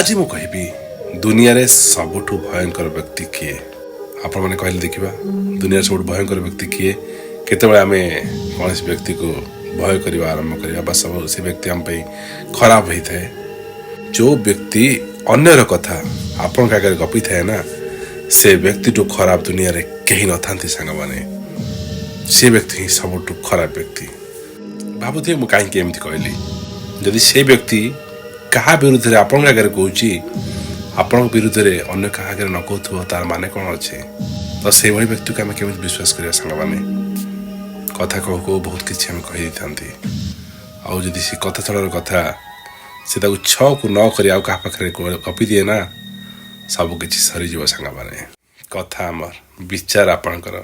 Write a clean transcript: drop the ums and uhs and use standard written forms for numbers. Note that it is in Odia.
ଆଜି ମୁଁ କହିବି, ଦୁନିଆରେ ସବୁଠୁ ଭୟଙ୍କର ବ୍ୟକ୍ତି କିଏ? ଆପଣମାନେ କହିଲେ ଦେଖିବା, ଦୁନିଆରେ ସବୁଠୁ ଭୟଙ୍କର ବ୍ୟକ୍ତି କିଏ? କେତେବେଳେ ଆମେ କୌଣସି ବ୍ୟକ୍ତିକୁ ଭୟ କରିବା ଆରମ୍ଭ କରିବା ବା ସବୁ ସେ ବ୍ୟକ୍ତି ଆମ ପାଇଁ ଖରାପ ହେଇଥାଏ? ଯେଉଁ ବ୍ୟକ୍ତି ଅନ୍ୟର କଥା ଆପଣଙ୍କ ଆଗରେ ଗପିଥାଏ ନା, ସେ ବ୍ୟକ୍ତିଠୁ ଖରାପ ଦୁନିଆରେ କେହି ନଥାନ୍ତି ସାଙ୍ଗମାନେ। ସେ ବ୍ୟକ୍ତି ହିଁ ସବୁଠୁ ଖରାପ ବ୍ୟକ୍ତି। ଭାବୁଥିବେ ମୁଁ କାହିଁକି ଏମିତି କହିଲି। ଯଦି ସେ ବ୍ୟକ୍ତି କାହା ବିରୁଦ୍ଧରେ ଆପଣଙ୍କ ଆଗରେ କହୁଛି, ଆପଣଙ୍କ ବିରୁଦ୍ଧରେ ଅନ୍ୟ କାହା ଆଗରେ ନ କହୁଥିବ, ତାର ମାନେ କ'ଣ ଅଛି? ତ ସେଇଭଳି ବ୍ୟକ୍ତିକୁ ଆମେ କେମିତି ବିଶ୍ୱାସ କରିବା ସାଙ୍ଗମାନେ? କଥା କହୁ କହୁ ବହୁତ କିଛି ଆମେ କହିଦେଇଥାନ୍ତି। ଆଉ ଯଦି ସେ କଥା ଛଳର କଥା ସେ ତାକୁ ଛଅକୁ ନ କରି ଆଉ କାହା ପାଖରେ ଗପି ଦିଏ ନା, ସବୁ କିଛି ସରିଯିବ ସାଙ୍ଗମାନେ। କଥା ଆମର, ବିଚାର ଆପଣଙ୍କର।